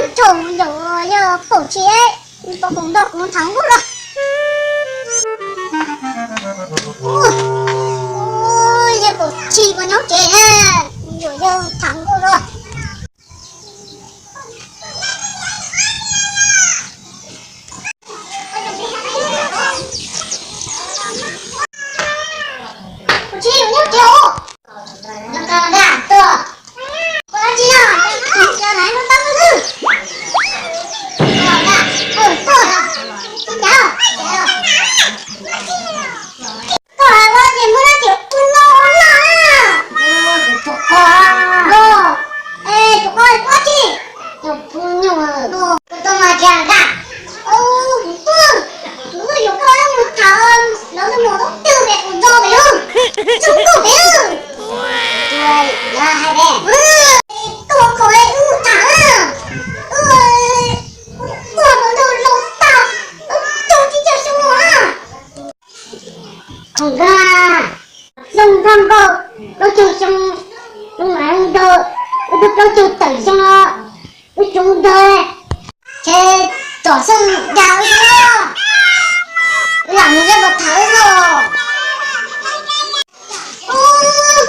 Thaum yog yog pom tsis, pom kuv nrog kuv tham nkauj los. Yog pom tsis puas nyob tsev, yog yog tham nkauj los. Kuv tsis nyob tsev os. Koj hais ua ces muaj dab tsi ua no ua no na. Tus koj, es tus koj ua dab tsi? Tus pub nyuj, koj tuaj mas kiag nrad. Kuv tuaj, kuv tuaj yuav koj mus tham, lawv mus tub twg pem kuv nco pem lub, tub twg pem lub. Yog hais tias koj ua khoom wb mus tham, wb ua tus ntawd los tag, wb caug tsis caug xyoo los na. Thaum nkawd xyoo nrog nkauj plaub caug xyoo, tus mas nrog wb twb plaub caug tawm xyoo los wb tsuv ntawd, ces tom xyoo dag wb, wb lam mus zej los tham wb los. Ub,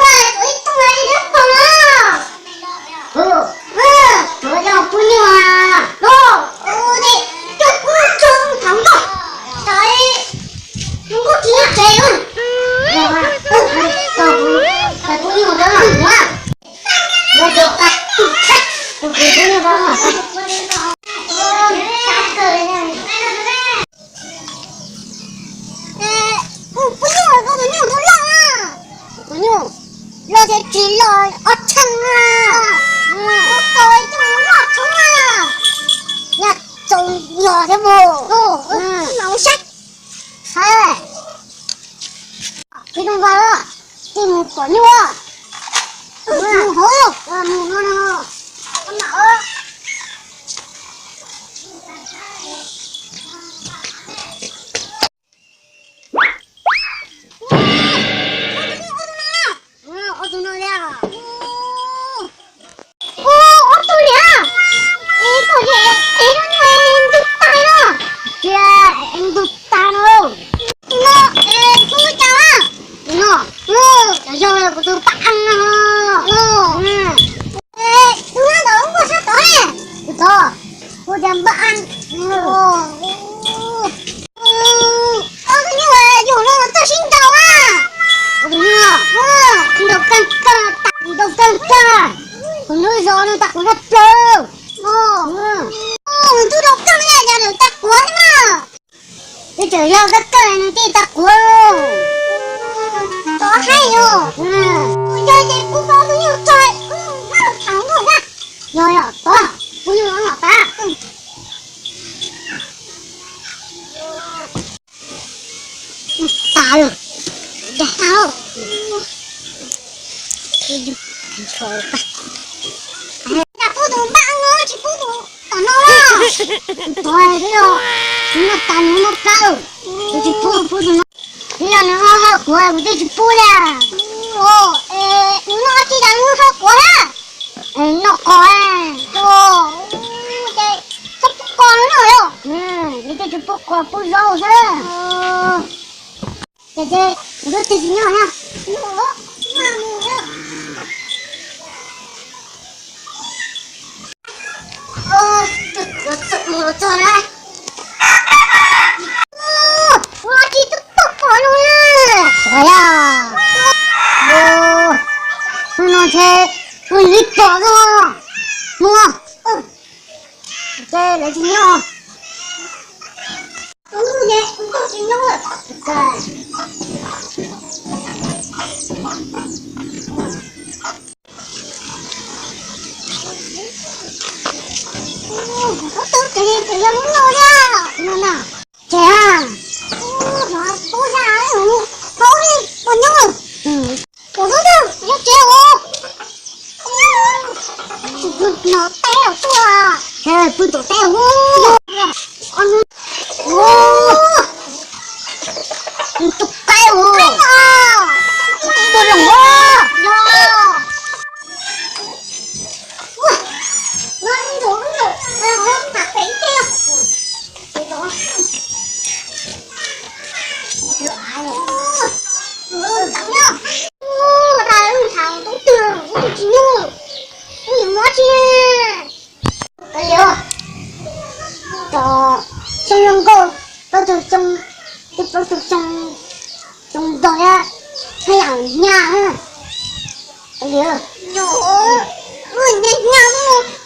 koj tus ib tug li dab pog no. Ub, tus yog pub nyuj a. Ub, ub, ces coj kuv tso tham nkauj, tham nkauj tsis nyob tsev. Yog, tham pub nyuj rau no. Tus pub nyuj rau no. Tus pub nyuj, koj tus nyuj twb loj na. Tus nyuj loj thiab tsis loj ob txheej na. Tus tau ib tug loj tshoob na. Nyaj txaus yog thiab mus. Saib, tsis mus npam, tsis mus pom nyuj. Mus hauv, mus no no. Ua tus no li. Ua ob tug li. Es koj es es no ntug tag no. Ntug tag no. No es kub cas no. Cov yog kuv tus pab eev no. Tus no ntawm muaj sab tod ne. Tus tod, kuv cov npaj eev. Koj tus nyuj yug no txawj sib nraus na. Tus nyuj nraus kawg kawg, nraus kawg kawg. Kuv hnub zos no tas kuv noj plaws. Nws twb nraus kawg li cas nws tas kuv thiab na. Twb tseem yog kawg kawg nws thiaj tas kuv. Tov haib yog. Yog ces kuv pom tus nyuj tso, kuv mam los tham nkauj na. Yog yog, tov, kuv nyuj los tham. Tas lawm, dag tag lawm. Cas pub tus npaj no tsis pub tus tom no los? Tus no tas nws noj plab lawm, kuv tsis pub, pub tus no. Twb yog nws noj hawj kuv, kuv twb tsis pub li. Nws noj tsis tas nws noj hawj kuv na. Noj qos, ces txhob pub qos no na. Kuv twb tsis pub qos pub zaub xwb. Ces ces kuv twb tsis nyob na. Ua tsis tau txog qhov no na. Ua yog. Hnub no ntshe kuv yuav ib pom xwb. Hnub no ces lawv tsis nyob. Hnub no ces kuv tsis nyob lawm. Ub, tus twg ces yog hnub no thiab no na. Ces no pub xyab, pub li puas nyob. Kuv lub twg nyob tsev os. No teb os tuaj. Pw tom teb os. Tus qaib os. Tus loos os. Ua, no ntxuav ntxuav. Tsis yog, wb yuav mus dab tsi? Kav liam, tom xyoo zoo nkauj, plaub tug xyoo, twb plaub tug xyoo, xyoo ntxoog thiab, haj yam hnyav. Kav liam, hnyav hnyav mus.